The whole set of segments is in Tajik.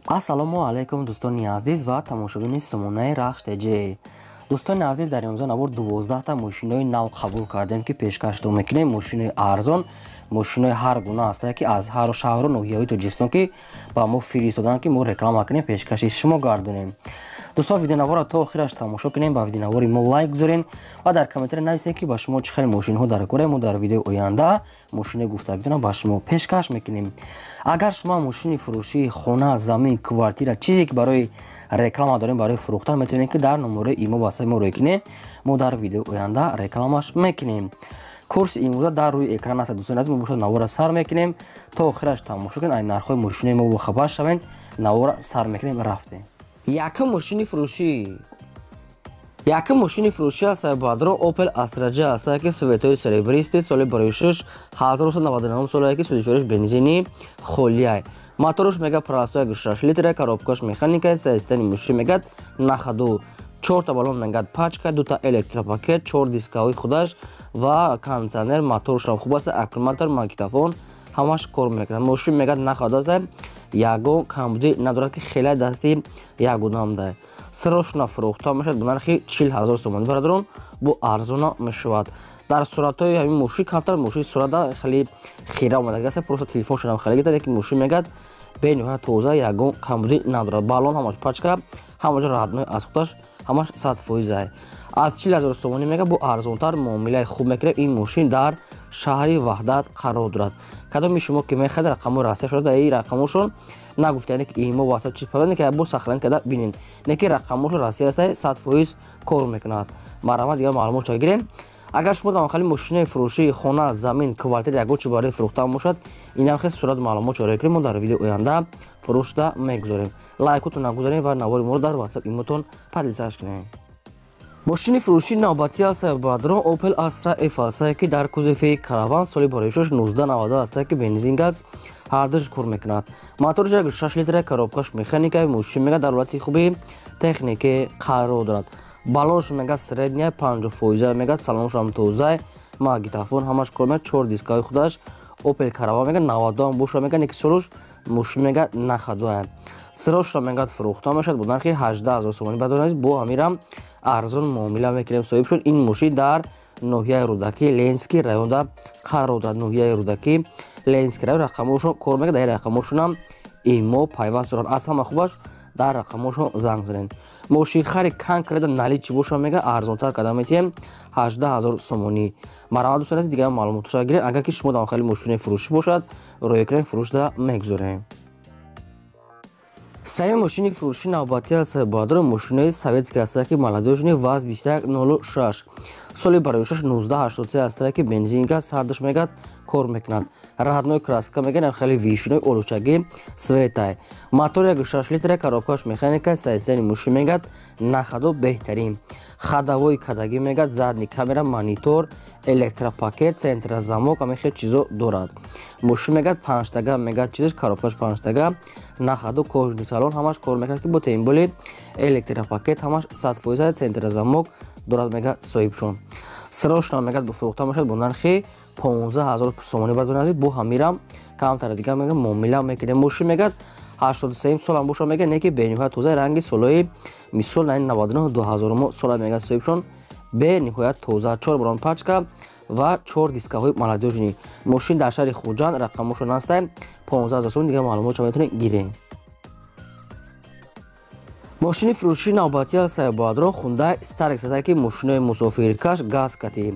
Ассалому алайкум, дӯстони азиз ва тамошобини сомонаи Рахш ТЖ. Дӯстони азиз, дар имрӯза навор 12та мошинои нав қабул кардем, ки пешкаштон мекунем. Мошинои арзон, мошинои ҳар гуна ҳастанд, ки аз ҳар шаҳру ноҳияҳои Тоҷикистон ки ба мо фиристоданд, ки мо реклама кунем, пешкаши шумо гардонем. Дӯстон, видеонаворро то охираш тамошо кунем, ба видеонавори мо лайк гузорем ва дар комментария нависем, ки ба шумо чӣ хел мошинҳо дар кора. Мо дар видеои оянда мошинои гуфтагитона ба шумо пешкаш мекунем. Агар шумо мошини фурӯшии хона, замин, квартира, чизе ки барои реклама дорем, барои фурӯхтан, метавонед, ки дар номерои имо васаи мо рӯй кунед. Мо дар видеои оянда рекламаш мекунем. Курси имрӯза дар рӯи экран аст. Дӯстони азиз, мо бошад навора сар мекунем, то охираш тамошо кунед, ай нархҳои мошинои мо бохабар шавед. Навора сар мекунем, рафтем. Якум мошини фурӯшӣ, якум мошини фурӯшӣ аст, бадро, Opel Astra J аст, ки цветои серебристый, соли барои 6 1999 соле, ки сӯзишвориш бензини холиай. Моторш мега простой, 6 литра, коробкаш механика, состояние мошин мегад на ходу, чорта баллон мегад пачка, дута электропакет, чор дискаҳои худаш ва кондиционер. Моторшам хуб аст, аккумулятор, магнитофон ҳамаш кор мекунад. Мошин мегад на ходу аст, ягон камбудӣ надорад, ки хеле дасти ягонамда. Срочно фурӯхта мешавад ба нархи 40 000 сомонӣ. Бародарон, бо арзона мешавад. Дар суратҳои ҳамин мошин камтар мошин сурата хеле хира омадагӣ аст, просто телефон шудам хеле гирифта, лекин мошин мегад бениҳоят тоза, ягон камбудӣ надорад. Баллон ҳамаш пачка, ҳама ҷо родной, аз худаш ҳамаш 100%. Аз 40 000 сомонӣ мега бо арзонтар муомилаи хуб мекунем. Ин мошин дар шаҳри Ваҳдат қарор дорад. Кадоми шумо ки мехоҳед, рақамҳои Россия шуда, дар ин рақамҳошон нагуфта, ки имо, ватсап, чиз пайдо ки бо сохранить карда бинед, не ки рақамҳошон Россия аст, 100% кор мекунад. Марҳамат, дигар маълумотшо гирем. Агар шумо дар хали мошинаи фурӯшии хона, замин, квартира, ягон чи барои фурӯхтан бошад, инам хел сурат маълумот чора кунем, мо дар видеои оянда фурӯшда мегузорем. Лайкотон нагузорем ва навори моро дар ватсап, имотон поделиться кунем. Мошини фурӯшии навбатӣ аст, бадрон, Opel Astra F аст, ки дар кузови Караван, соли барои 1990 аст, ки бензин, газ ҳардуш кор мекунад. Моторш 6 литра, коробкаш механика. Мошин мега дар ҳолати хуби техникӣ қарор дорад. Баллонш мега средняя, 50%, мега салоншам тоза, магнитофон ҳамаш кор мекунад, чор дискаҳои худаш. Opel Караван мега 92 боша, мега неки солуш мошин мега на ходу. Срочно мегад фурӯхта мешавад бо нархи 18 000 сомонӣ. Бадоназ, бо ҳамирам арзон муомила мекунем. Соҳиб шуд. Ин мошин дар ноҳияи Рӯдакӣ, Ленинский районда қарор дорад. Ноҳияи Рӯдакӣ, Ленинский район. Рақамҳошон кор мекунад, дар рақамҳошонам имо пайваст дорад. Аз ҳама хубаш дар рақамҳошон занг занед. Мошинхари конкретно наличии боша, мега арзонтар карда метиҳем, 18 000 сомонӣ. Марҳамат, дӯстон азиз, дигар маълумотшо гиред. Агар ки шумо дар хали мошинаи фурӯшӣ бошад, рӯи экран фурӯшда мегузорем. Сеюм мошини фурӯши навбатӣ аст, бародаро, мошинои советский аст, ки молодёжный ВАЗ 2106, соли бароишаш 1983 аст, ки бензин, газ ҳардуш мегад кор мекунад. Родной краска, мегад хеле вишинои олучагӣ цветай. Мотор 6 литра, коробкаш механика. Состояние мошин мегад на ходу, беҳтарин ходовой кадагӣ, мегад задний камера, монитор, электропакет, центрозамок, ҳамин хел чизо дорад. Мошин мегад панҷтага, мегад чизаш, коробкаш панҷтага, на ходу, кожаный салон, ҳамаш кор мекунад, ки бо тем более электропакет ҳамаш 100%, центрозамок дорад, мегад соҳибшон. Срочно мегад фурӯхта мешавад бо нархи 15 000 сомонӣ. Бардони азиз, бо ҳамирам камтара дигар мегад муомила мекунем. Мошин мегад 83 солам боша, мегад не ки бениҳоят тоза, ранги солои мисол 99, 2000 сола, мегад соҳибшон бениҳоят тоза, чор баллон пачка ва чор дискаҳои молодёжный. Мошин дар шаҳри Хуҷанд, рақамҳошон ҳастай. 15 000 сомон. Дигар маълумотшо метавонед гиред. Мошини фурӯшии навбатӣ аст, баъдро, Хундай Старекс аст, ки мошинои мусофиркаш, газ кати,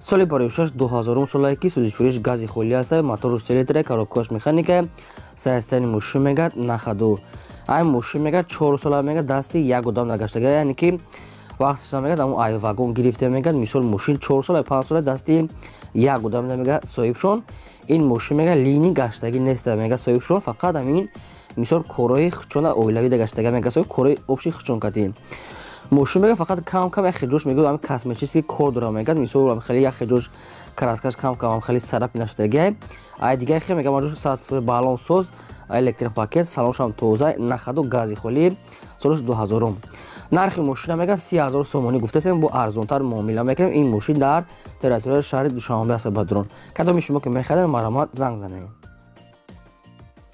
соли бароишаш 2000 солае, ки сӯзишфуриш гази холӣ аст. Мотору се литра, коробкаш механика. Состояние мошин мегад на ходу. Ай мошин мегад 4 сола мегад дасти як одам нагаштага, яъне ки вақтша мегад амн ай вагон гирифта, мегад мисол мошин 4 сола, 5 сола дасти як одам мегад соҳибшон. Ин мошин мегад лини гаштагӣ неста, мегад соҳибшон фақат ҳамин мисол корои хучона оилавида гаштага, мегад соҳиб корои общий хучон кати. Мошин мегад фақат кам кам як хеҷош мегӯяд, ами косметический кор дора, мегад мисол хеле як хеҷош краскаш кам кам хеле сарап наштагиай. Ай дигар хе мегад маҷош сат баллонсоз, электропакет, салоншам тоза, на ходу, гази холӣ, солаш 2000. Нархи мошина мегад 30 000 сомонӣ гуфтасем, бо арзонтар муомила мекунем. Ин мошин дар территорияи шаҳри Душанбе аст. Бадрон, кадоми шумо ки мехаред, марҳамат, занг занед.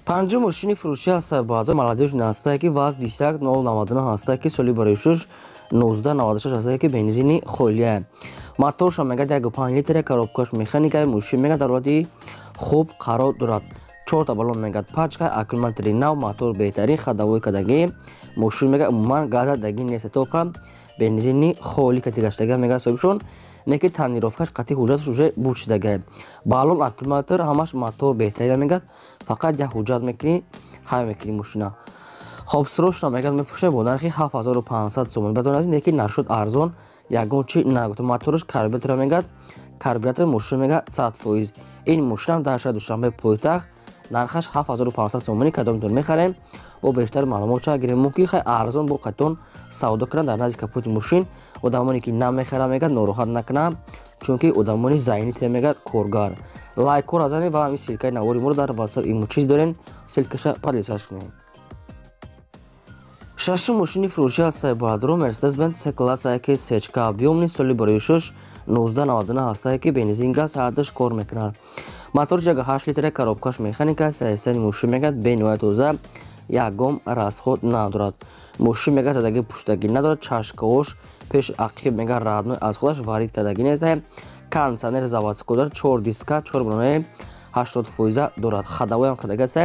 Панҷум мошини фурӯшӣ ҳастад баъдо Молодёжный ҳастае, ки ВАЗ 21099 ҳастае, ки соли барои шуш 1996 ҳастае, ки бензини холия. Моторша мегад 1,5 литр, коробкаш механика, мошин мегад дар ҳолати хуб қарор дорад. Чорта баллон мегад пачка, аккумулятори нав, мотор беҳтарин, ходовой кадагӣ, мошин мегад умуман газа даги нест, тоқа бензини холи катигаштага мегад соҳибшон, неки тонировкаш қатъи ҳуҷҷаташ уже буд шудага. Баллон, аккумулятор ҳамаш мотор беҳтарин мегад, фақат як ҳуҷҷат мекунӣ, ҳай мекунӣ мошина. Хоб, срочно мегад мефурӯшад бо нархи 7500 сомон. Бадон аз неки нашуд арзон, ягон чи нагуфт. Мотораш карбюратор мегад, карбюратор мошин мегад 100%. Ин мошинам дар шаҳри Душанбе пойтахт нархаш 7500 сомонӣ. Кадомтон мехарем, бо бештар маълумот ча гирем. Мумкин хай арзон бо қатон савдо кунанд дар назди капоти мошин. Одамоне ки намехаранд мегад нороҳат накунанд, чунки одамони зайни мегад коргар. Лайкҳоро занед ва ҳамин ссылкаи навори моро дар WhatsApp имо чиз дорем, ссылкаша поделиться кунед. Шашум мошини фурӯшӣ ҳастае баъдро Mercedes-Benz C класс ки сечка объёмный, соли барои шуш 1999 ҳастае, ки бензин газ ҳардаш кор мекунад. Мотор 1,8 литра, коробкаш механика, состояни мошин мегад бениҳоят тоза, ягон расход надорад. Мошин мегад задаги пуштагӣ надорад, чашкаош пеш ақиб мегад родной аз худаш варид кардагӣ нест. Кондиционер заводской дорад, 4 диска, 4 баллонаи 80% дорад. Ходовойам кардагӣ аст.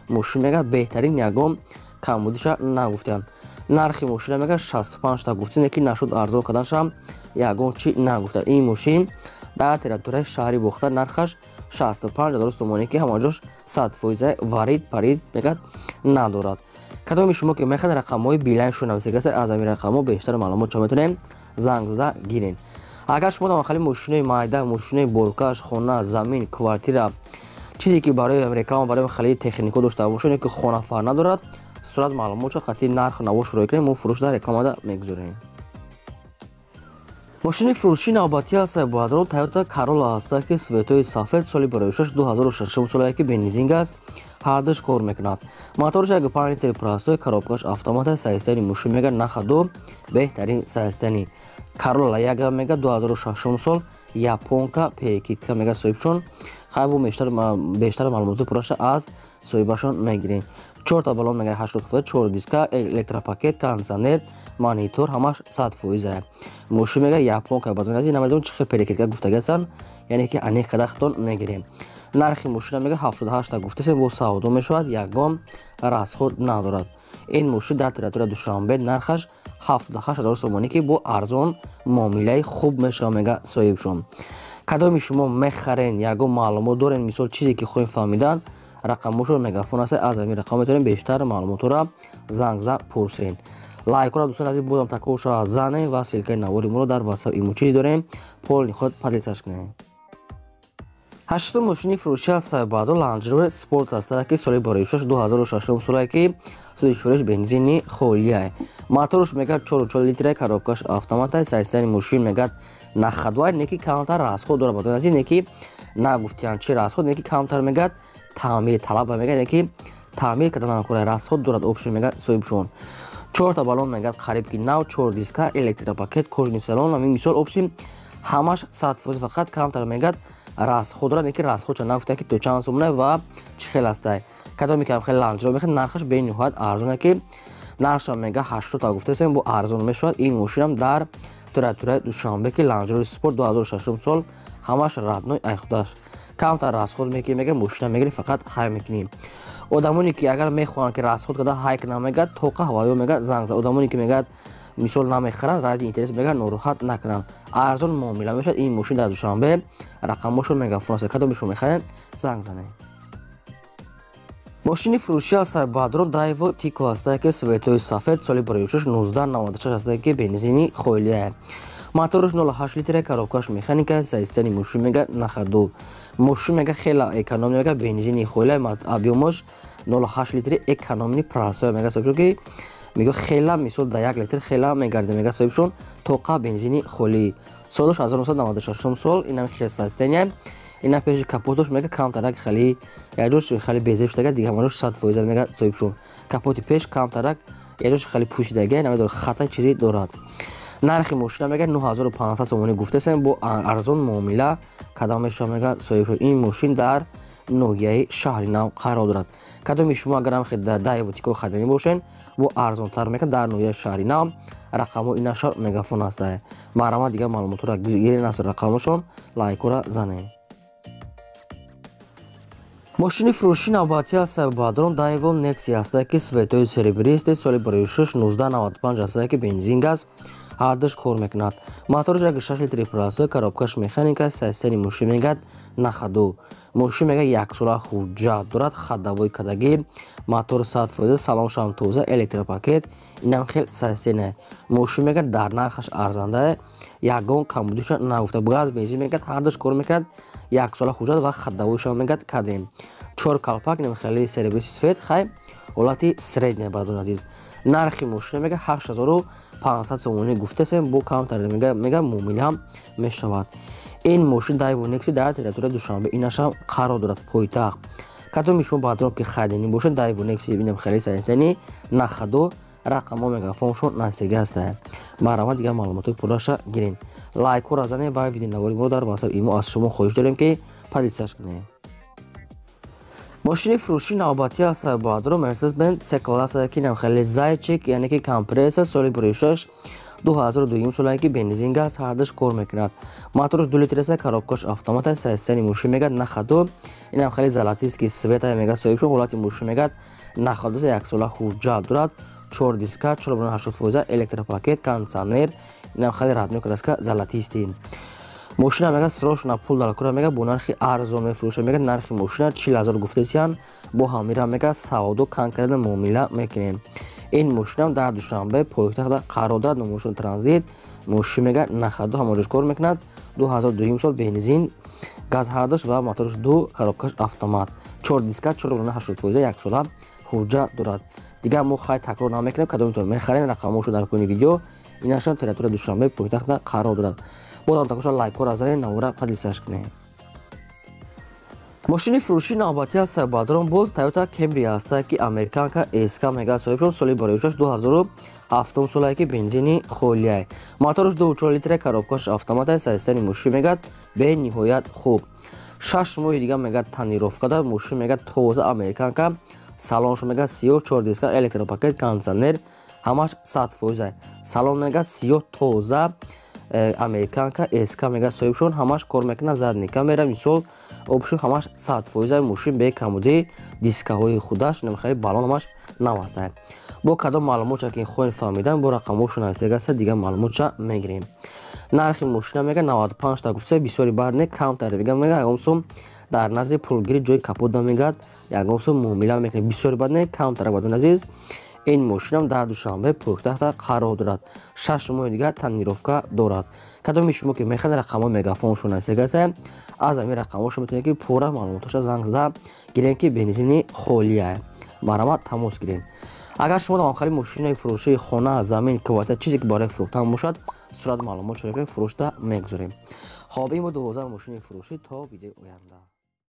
Мошин мегад беҳтарин, ягон камбудиша нагуфтанд. Нархи мошина мегад 65 та гуфтем, лекин нашуд арзон карданашам ягон чи нагуфтанд. Ин мошин дар территорияи шаҳри Бохтар нархаш 65 000 сомонӣ, ки ҳамаҷош 100% варид парид мегад надорад. Кадоми шумо ки мехоҳед, рақамҳои Билайншо нависагааст, аз ҳамин рақамҳо бештар маълумот чо метавонем занг зада гирен. Агар шумо дар махали мошинои майда, мошинои боркаш, хона, замин, квартира, чизе ки барои реклама, барои халиди технико дошта бошед, ки хонафар надорад, сурат маълумотшо қатъи нарху навош рӯй кунем, мо фурӯш дар рекламада мегузорем. Мошини фурӯшии навбатӣ ҳастае баъдро Toyota Corolla ҳастае, ки цветои сафед, соли барои шаш 2006 солае, ки бензин газ ҳардаш кор мекунад. Мотораш 1,5 литри простой, коробкаш автомат, состояни мошин мегад на ходу, беҳтарин состояни. Corolla яга мегад 2006 сол, японка, перекидка мегад соҳибшон. Хай, бо бештар маълумоти пурраша аз соҳибашон мегирем. Чорта баллон мегад 80%, чор диска, электропакет, кондиционер, монитор ҳамаш 100%. Мошин мегад японка, бадон аз ин намедонам чӣ хел перекидка гуфтагиастанд, яъне ки аниқ кадахтон мегирем. Нархи мошина мегад 78 та гуфтасем, бо савдо мешавад, ягон расход надорад. Ин мошин дар территорияи Душанбе нархаш 78 000 сомонӣ, ки бо арзон муомилаи хуб мешавад мегад соҳибшон. Кадоми шумо мехарен, ягон маълумот дорен, мисол чизе ки хоҳем фаҳмидан, рақамҳошо мегафон аст, аз ҳамин рақам метавонем бештар маълумотҳоро занг зада пурсем. Лайкҳоро, дӯстон азиз, бозам такрор шава, занем ва ссылкаи навори моро дар WhatsApp имо чиз дорем, полный худ поделиться кунем. Ҳаштум мошини фурӯшӣ ҳастае баъдо Land Rover Sport ҳастае, ки соли барои шуш 2006 солае, ки сӯзишфурӯш бензини холияе. Моторш мегад 4,4 литра, коробкаш автомата, состояни мошин мегад на ходовай, неки камтар расход дорад. Бадон аз ин неки нагуфтиянд чи расход, неки камтар мегад таъмир талаба мегад, неки таъмир кардан накора расход дорад. Общий мегад соҳибшон чорта баллон мегад қариб ки нав, чор диска, электропакет, кожаный салон, ҳамин мисол общий ҳамаш 100%, фақат камтар мегад расход дорад, неки расходша нагуфта ки то чанд сомона ва чӣ хел астае. Кадоме ки хеле Land Rover мехоҳед, нархаш бениҳоят арзона, ки нархша мега 80 та гуфтасем, бо арзон мешавад. Ин мошинам дар территорияи Душанбе, ки Land Rover Sport 2006 сол, ҳамаш родной ай худаш, камтар расход мекунӣ мега, мошина мегирӣ, фақат ҳай мекунӣ. Одамоне ки агар мехоҳанд ки расход карда ҳай кунанд, мегӯяд тоқа ҳавоё мегӯяд занг зад. Одамоне ки мегӯяд мисол намехаранд, ради интерес мегӯяд нороҳат накунанд, арзон муомила мешавад. Ин мошин дар Душанбе, рақамҳошо мегафон аст, кадоме шумо мехаред, занг занед. Мошини фурӯшӣ ҳастад баъдро Дайво Тико ҳастае, ки цветои сафед, соли барои 1996 ҳастае, ки бензини холия. Мотораш 0,8 литра, коробкаш механика, состояни мошин мега на ходу. Мошин мега хела экономный, мега бензини холия, объёмаш 0,8 литри, экономный простой мега соҳибшон, ки мега хела мисол да 1 литр хела мегарда мега соҳибшон, тоқа бензини холӣ. Солаш 1996 сол, инам хел состояние. Ина пеши капотош мега камтарак хали якҷош хали безеб шудага, дига ҳамаҷош 100% мега соҳибшон. Капоти пеш камтарак якҷош хали пӯшидага, намедонам, хата чизе дорад. Нархи мошина мега 9500 сомонӣ гуфтасем, бо арзон муомила кадам мешавад мега соҳибшон. Ин мошин дар ноҳияи Шаҳри Нав қарор дорад. Кадоми шумо агарам Даево Тико харидани бошен, бо арзонтар мекунад дар ноҳияи Шаҳри Нав. Рақамҳо инашон мегафон аст. Марҳамат, дигар маълумотро гирен аз рақамошон, лайкора занед. Мошини фурӯши навбатӣ аст бадрон Daewoo Nexia аст, ки цветои серебристый, соли 2006, 1995 аст, ки бензин, газ ҳардуш кор мекунад. Мотораш 1,6 литри простой, коробкаш механика, состояни мошин мегӯяд на ходу. Мошин мегӯяд яксола ҳуҷҷат дорад, ходовой кадагӣ, мотор 100%, салоншам тоза, электропакет, инам хел состояние. Мошин мегӯяд дар нархаш арзанда, ягон камбудиша нагуфта. Газ, бензин мегӯяд ҳардуш кор мекунад, яксола ҳуҷҷат ва ходовойшам мегӯяд кадем. Чор калпак, инам хеле серебристый цвет, хай ҳолати средняя. Бародарони азиз, нархи мошина мега 8500 сомонӣ гуфтасем, бо камтар мега муомила ҳам мешавад. Ин мошин Daewoo Nexia дар территорияи Душанбе инашам қарор дорад, пойтахт. Кадоми шумо баъдон ки харидани бошед Daewoo Nexia, бинам хеле состояни на ходу, рақамҳо мегафоншон наздиги ҳастанд. Марҳамат, дигар маълумотҳои пурраша гирен, лайкҳоро занед ва видеонавори моро дар WhatsApp, имо аз шумо хоҳиш дорем, ки поделиться кунед. Мошини фурӯши навбатӣ аст баъдро Mercedes Benz C класса, ки нам хеле зайчик, яъне ки компрессор, соли 2006, 2002 солае, ки бензин, газ ҳардуш кор мекунад. Мотораш 2 литр аст, коробкаш автомат аст, состояни мошин мегӯяд на ходу, инам хеле золотистый цвета мега соҳиб шуд. Ҳолати мошин мегӯяд на ходу, яксола ҳуҷҷат дорад, чор диска, 4,80%, электропакет, кондиционер, инам хеле родной краска, золотистый. Мошина мега срочно пул дар кора, мега бо нархи арзон мефурӯшад. Мега нархи мошина 40 000 гуфтесиян, бо ҳамира мега савдо конкретно муомила мекунем. Ин мошинам дар Душанбе пойтахта қарор дорад. Номошин Транзит. Мошин мега на ходу, ҳамаҷош кор мекунад, 2002 сол, бензин, газ ҳардуш ва мотораш ду, коробкаш автомат, чор диска, 4,80%, яксола ҳуҷҷат дорад. Дигар мо хай такрор намекунем. Кадомтон мехарен, рақамҳошо дар поёни видео. Инашам территория Душанбе пойтахта қарор дорад. Бозам такоша лайкҳоро занед, навора поделиться кунед. Мошини фурӯши навбатӣ аст бадрон боз Toyota Camry аст, ки американка SK мега соҳиб шуд, соли 2006, 2007 солае, ки бензини холиай, мотораш 2,4 литра, коробкаш автомат аст. Состояни мошин мегӯяд бениҳоят хуб, 6 моҳи дига мегӯяд тонировка дорад. Мошин мегӯяд тоза, американка, салоншо мегӯяд сиёҳ, чор диска, электропакет, кондиционер, ҳамаш 100%. Салон мегӯяд сиёҳ, тоза, американка SK мегӯяд соҳиб шуд, ҳамаш кор мекунад, задний камера, мисол обшо, ҳамаш 100%. Мошин бекамуди, дискаҳои худаш намехари, балон ҳамаш нав аст. Бо кадом маълумотча ки хоҳем фаҳмидан, бо рақамҳошо навистагаста, дигар маълумотча мегирем. Нархи мошина мега 95 та гуфта, бисёри баъд не, камтар мега, ягон сум дар назди пулгири ҷои капот намегӯяд, ягон сум муомила мекунем, бисёри баъд не, камтар. Бадон азиз, ин мошинам дар Душанбе пойтахта қарор дорад, 6 моҳи дигар тонировка дорад. Кадоми шумо ки мехоҳед, рақамҳои мегафоншо нависагаса, аз ҳамин рақамҳошо метавонед ки пурра маълумотоша занг зада гирем, ки бензини холия. Марҳамат, тамос гирем. Агар шумо дар мошинаи фурӯшии хона, замин, квартира, чизе ки барои фурӯхтан бошад, сурат маълумот шуда кунем, фурӯшта мегузорем. Хоб, ин буд 12 мошини фурӯшӣ. То видеои оянда.